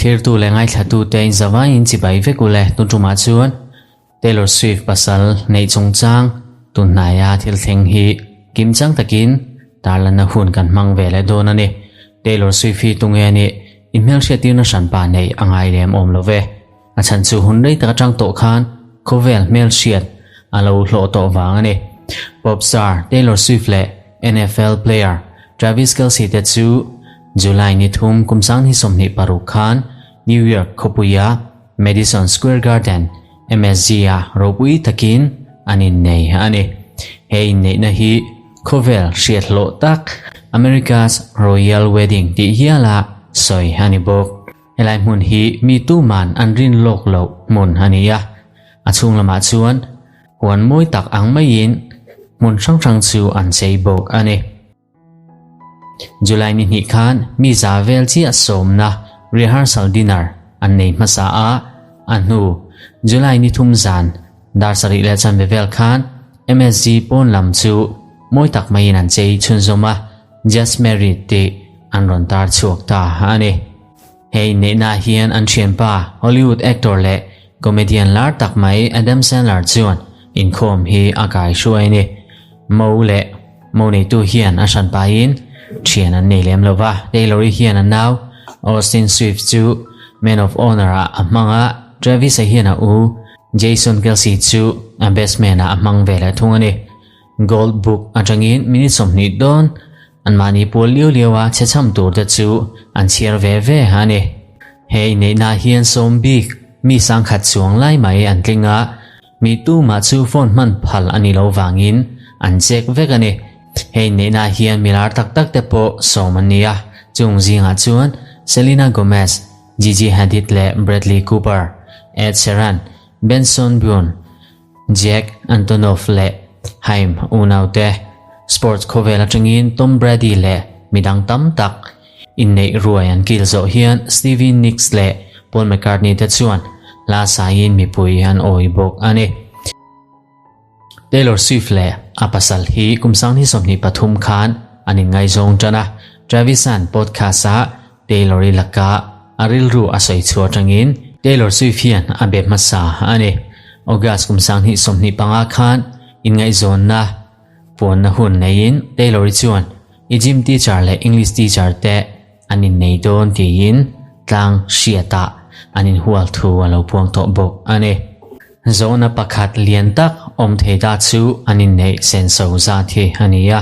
Thlirtu leh ngaithlatute inzavaiin chibai vek u le tun tumah chuan Taylor Swift pasal neih chungchang tun hnaia thil thleng hi kimchang takin tarlanna hun kan hmang ve leh dawn a ni. Taylor Swift hi tunge a nih? I hmelhriattirna hranpa neih a ngai lem awm lo ve. A chhan chu hun rei tak atang tawh khan khawvel hmelhriat a lo hlawh tawh vang a ni. Pop star Taylor Swift leh NFL player Travis Kelce te chu July ni thum kum sanghnih 26 khan New York khawpuia Madison Square Garden, MSG, ah ropui takin an innei a ni. He inneihna hi khawvel hriat hlawh tak America's Royal Wedding tih hiala sawi a ni bawk. Helai hmun hi mi tuman an rin lawk loh hmun a ni a, a chhung lamah chuan huan mawi tak ang maiin hmun hrang hrang chu an chei bawk a ni. July ni hnih khan mi za vel chiah sawmna rehearsal dinner an nei hmasa a, a hnu July ni thum zan dar sarih leh chanve vel khan MSG pawn lam chu mawi tak maiin an chei chhunzawm a, Just Married tih an rawn tar chhuak ta a ni. He inneihnaah hian an thianpa Hollywood actor leh comedian lar tak mai Adam Sandler chuan inkhawm hi a kai hruai a ni. Mo leh mo neitu hian a hran pahin thian an nei lem lo va, Taylor-i hian a nau Austin Swift chu Man of Honor-ah a hmang a, Travis-a hian a u Jason Kelce chu a best man-ah a hmang ve leh thung a ni. Gold Book atangin minute 20 dawn Anmahni pual liau liau a chhechham tur te chu an chhiar ve ve a ni. He inneihna hian sawm bik mi sangkhat chuang lai mai an tling a, mi tumah chu phone hman phal a ni lo vangin an check vek a ni. He inneihna hian mi lar tak tak te pawh sawm an ni a, chung zingah chuan Selena Gomez, Gigi Hadid leh Bradley Cooper, Ed Sheeran, Benson Boone, Jack Antonoff leh Haim unaute, sports khawvel atangin Tom Brady leh midang tam tak inneih ruai an kil zawh hian Stevie Nicks leh Paul McCartney te chuan hla saiin mipui an awi bawk a ni. Taylor Swift leh a pasal hi kum sanghnih 23 khan an inngaizawng tan a, Travis-a'n podcast-ah Taylor-i laka a rilru a sawi chhuah atangin Taylor Swift hian a be hmasa a ni. August kum 2025 khan inngaihzawnna puanna hun neiin Taylor-i chuan i gym teacher leh English teacher te an innei dawn tiin tlang hriatah an inhual thu a lo puang tawh bawk a ni. Zawhna pakhat lian tak awm thei ta chu an inneih senso zat hi a ni a.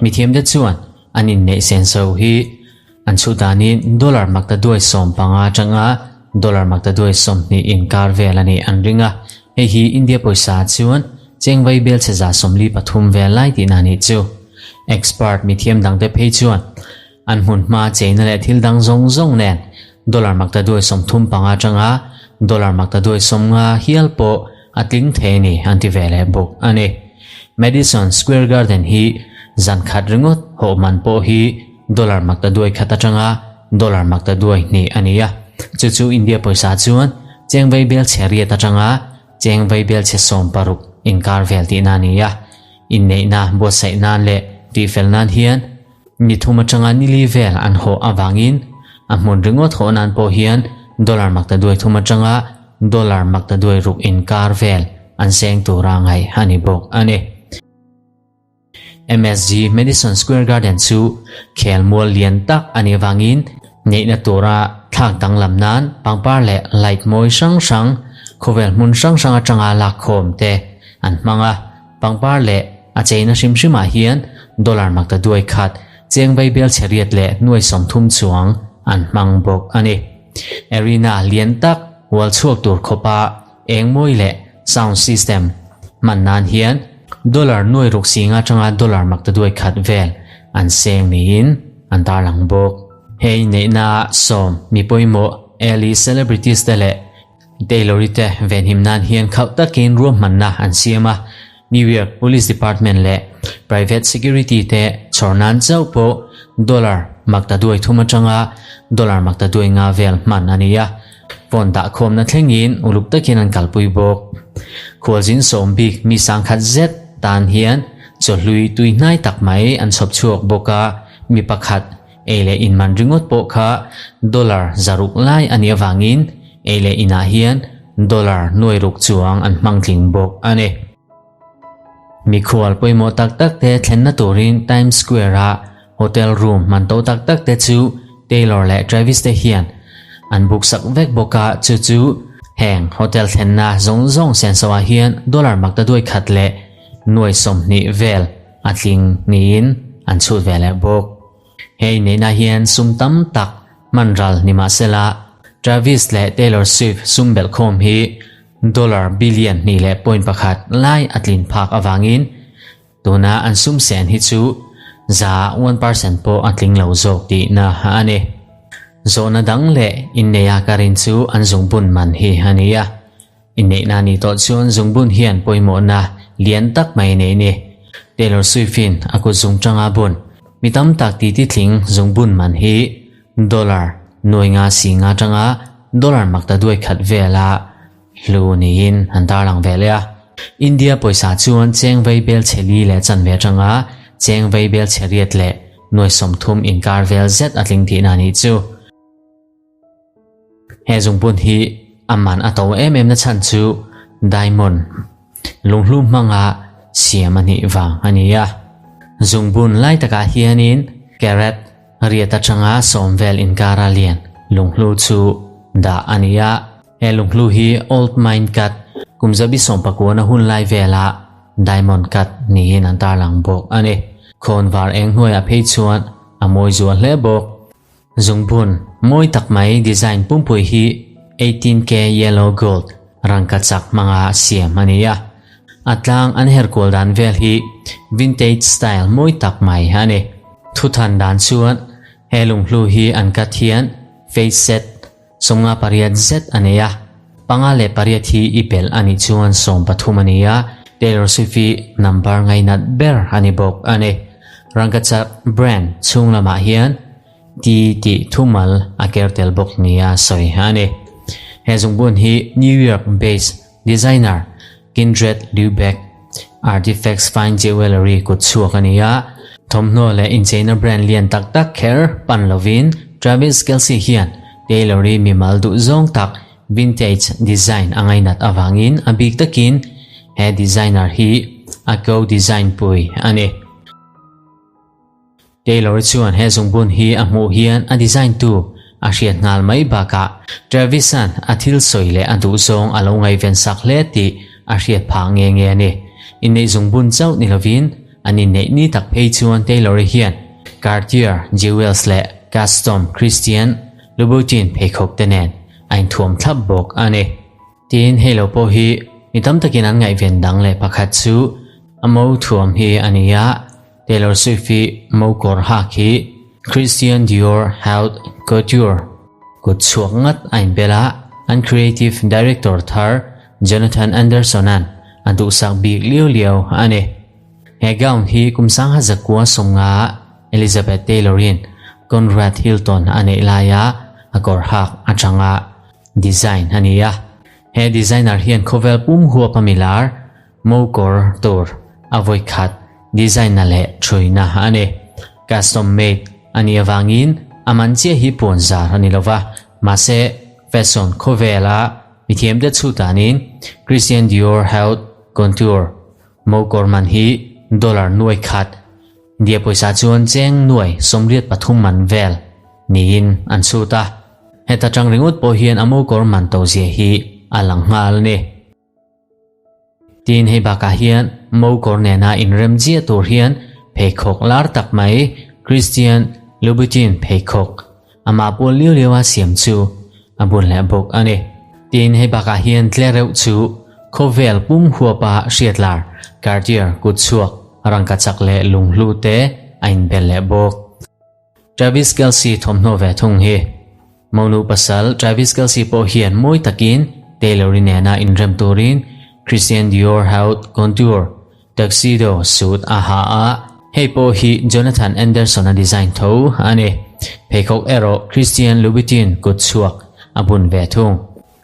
Mithiamte chuan an inneih senso hi An chhuh danin dollar makta duai 15 atanga dollar makta duai 20 inkar vel a nih an ring a, hei hi India pawisa chuan cheng vai bel chhe 43 vel lai tihna a nih chu. Expert mithiam dangte phei chuan an hmun hma cheina leh thil dang zawng zawng nen dollar makta duai 35 atanga dollar makta duai 50 hial pawh a tling thei a ni an ti ve leh bawk a ni. Madison Square Garden hi zan khat ringawt hawh man pawh hi Dollar makta duai khat atanga dollar makta duai hnih a ni a, chu chu India pawisa chuan cheng vai bel chhe riat atanga cheng vai bel chhe 16 inkar vel tihna a ni a. Inneihna buatsaih nan leh tihfel nan hian ni thum atanga ni li vel an hawh avangin a hmun ringawt hawh nan pawh hian dollar makta duai thum atanga dollar makta duai ruk inkar vel an seng tura ngaih a ni bawk a ni. MSG Madison Square Garden chu khelmual lian tak a nih avangin neihna tura thlak danglam nan pangpar leh light mawi hrang hrang khawvel hmun hrang hrang atanga lakkhawm te an hmang a. Pangpar leh a cheina hrim hrimah hian dollar makta duai khat cheng vai bel chhe riat leh nuai 30 chuang an hmang bawk a ni. Arena lian tak hual chhuak tur khawpa eng mawi leh sound system hman nan hian dollar nuai ruk singa atanga dollar makta duai khat vel an seng niin an tarlang bawk. Hei neihna sawm mi pawimawh A-list celebrities te leh Taylor-i te venhim nan hian khauh takin ruahmanna an siam a, New York Police Department leh private security te chhawr nan chauh pawh dollar makta duai thum atanga dollar makta duai nga vel hman a ni a. Phone dah khawmna thlengin uluk takin an kalpui bawk. Khualzin sawm bik mi sangkhat zet tan hian chawhlui tui hnai tak mai an chhawp chhuak bawk a, mi pakhat. ei leh in man ringawt pawh kha dollar zaruk lai a nih avangin ei leh inah hian dollar nuai ruk chuang an hmang tling bawk a ni. Mikhual pawimawh tak tak te thlenna turin Times Square-a hotel room man to tak tak te chu Taylor leh Travis te hian an book sak vek bawk a, chu chu heng hotel thlenna zawng zawng senso ah hian dollar maktaduai khat leh nuai 20 vel a tling niin an chhut ve leh bawk. He inneihna hian sum tam tak hman ral ni mahsela Travis leh Taylor Swift sum belhkhawm hi Dollar billion 2.1 lai a tlin phak avangin tuna an sum sen hi chu 1% pawh a tling lo zawk tihna a ni. Zawhna dang leh inneia ka rin chu an zungbun man hi a ni a. Inneihna ni tawh chuan zungbun hian pawimawhna lian tak mai nei ni. Taylor Swift-in a kut zungtanga bun mi tam tak titi tling zungbun man hi dollar nuai nga si nga tanga dollar makta duai khat vela hlu niin an tarlang ve leh a. India pawisa chuan cheng vei bel chhe li leh chanve atanga cheng vei bel chhe riat leh nuai 30 inkar vel zet a tling tihna nih chu. He zungbun hi a man a to em em na chhan chu diamond lunghlu hmanga siam a nih vang a ni a. Zungbun lai takah hianin carat riat atanga 10 vel inkara lian lunghlu chu dah a ni a. He lunghlu hi old mine cut kum zabi 19 na hun lai vela diamond cut niin an tarlang bawk a ni. Khawn var eng hnuaiah phei chuan a mawi zual hle bawk. Zungbun mawi tak mai design pumpui hi 18K yellow gold rangka chak hmanga siam a ni a. A tlang an herkual dan vel hi vintage style mawi tak mai a ni. Thuthan dan chuan he lunghlu hi an cut hian face set 58 zet a nei a. 5 leh 8 hi i pel a nih chuan 13 a ni a. Taylor Swift hi number ngainat ber a ni bawk a ni. Rangkachak brand chhung lamah hian T tih thumal a ker tel bawk nia sawi a ni. He zungbun hi New York based designer Kindred Lubeck Artifacts Fine Jewelry kut chhuak a ni a. Thawmhnaw leh incheina brand lian tak tak kher pan lovin Travis Kelce hian Taylor-i mimal duh zawng tak vintage design a ngainat awangin a bik takin he designer hi a co-design pui a ni. Taylor chuan he zungbun hi a hmuh hian a design tu a hriat nghal mai bakah Travis-an a thil sawi leh a duh zawng a lo ngaihven sak hle tih a hriat phah nge nge a ni. Inneih zungbun chauh ni lovin an inneih ni tak phei chuan Taylor-i hian Cartier Jewels leh custom Christian Louboutin pheikhawk te nen a inthuam thlap bawk a ni. Tin, hei lo pawh hi mi tam takin an ngaihven dang leh pakhat chu a mo thuam hi a ni a. Taylor Swift hi mo kawr hak hi Christian Dior Haute Couture kut chhuak ngat a inbel a. An creative director thar Jonathan Anderson-a'n a duhsak bik liau liau a ni. He gown hi kum sangha zakua 50 Elizabeth Taylor-in Conrad Hilton a neih laia a kawr hak atanga design a ni a. He designer hian khawvel pum huap a milar mo kawr tur a vawi khat design na leh thuina a ni. Custom made a nih awangin a man chiah hi puan zar a ni lova, mahse fashion khawvela mithiam te chu tanin Christian Dior Haute Couture mo kawr man hi dollar nuai khat India pawisa chuan cheng nuai 83 man vel niin an chhut a. Heta tang ringawt pawh hian a mo kawr man to zia hi a lang nghal a ni. Tin, hei bakah hian mo kawr nena inrem chiah tur hian pheikhawk lar tak mai Christian Louboutin pheikhawk amah pual liau liau a siam chu a bun leh bawk a ni. Tin, hei bakah hian tle reuh chu khawvel pum huapa hriat lar Cartier kut chhuak rangka chak leh lunghlu te a inbel leh bawk. Travis Kelce thawmhnaw ve thung hi. Monu pasal Travis Kelce pawh hian mawi takin Taylor-i nena inrem turin Christian Dior Haute Couture tuxedo suit a ha a. Hei pawh hi Jonathan Anderson-a design tho a ni. Pheikhawk erawh Christian Louboutin kut chhuak a bun ve thung.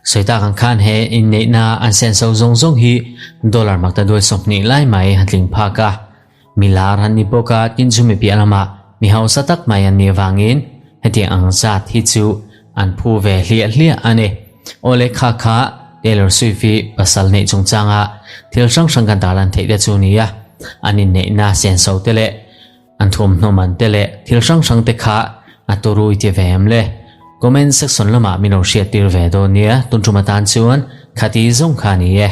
Sawi tak ang khan he inneihna an senso zawng zawng hi dollar maktaduai 20 lai mai a tling phak a. Milar han ni bawk a, tin chumi piah lamah Mi hausa tak mai an nih avangin hetiang ang zat hi chu an phu ve hliah hliah a ni. Awle kha kha Taylor Swift hi pasal neih chungchanga thil hrang hrang kan tarlan theih te chu ni a, an inneihna senso te leh an thuamhnaw man te leh thil hrang hrang te kha a turu i ti ve em le? Comment section lamah min lo hriattir ve dawn nia, tun tum atan chuan khati zawng kha a ni e.